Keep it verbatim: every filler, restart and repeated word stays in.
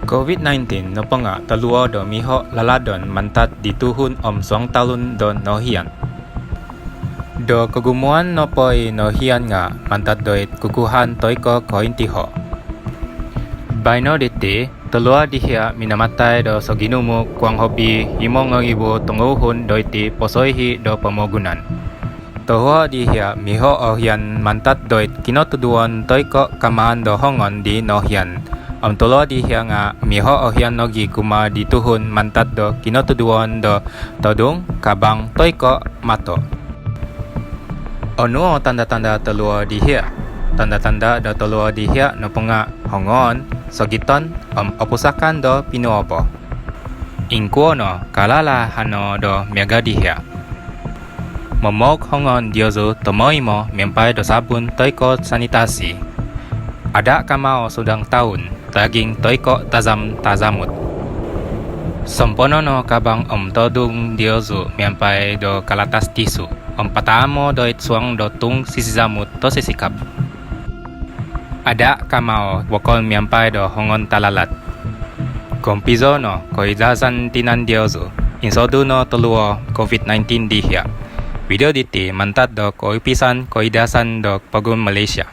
COVID nineteen nopo nga' toluo do miho' laladon mantad di tuhun om suang talun do nohian. Do kogumuan nopo i nohian nga' mantad doid kukuhan toi ko' kointiho'. Baino diti, toluo dihia' minamatai do soginumu' kuang hobi himo ngoibu tongohun doiti posoihi' do pomogunan. Tohuo dihia' miho' ohian mantad doid kinotuduon toi ko' kamaan do hongon di nohian. Om toluo dihia' nga' miho' ohian nogi' kumaa di tuhun mantad do kinotuduon do todung, kabang toi ko' mato. Onu o tanda-tanda toluo dihia'? Tanda-tanda do toluo dihia' nopo nga' hongon, sogiton om opusakan do pinuobo. Ingkuo no kalalahan no do miaga dihia'? Momouk hongon diozu tomoimo miampai do sabun toi ko' sanitasi. Ada' kamao sudang taun, daging toi ko' tazam-tazamut. Sompono no kabang om todung diozu miampai do kalatas tisu om pataamo doid suang do tung sisizamut do sisikap. Ada' kamao bokon miampai do hongon talalat. Gompizo no koidasan tinan diozu, insodu no toluo COVID nineteen dihia'. Video diti mantad do koupisan koidasan do pogun Malaysia.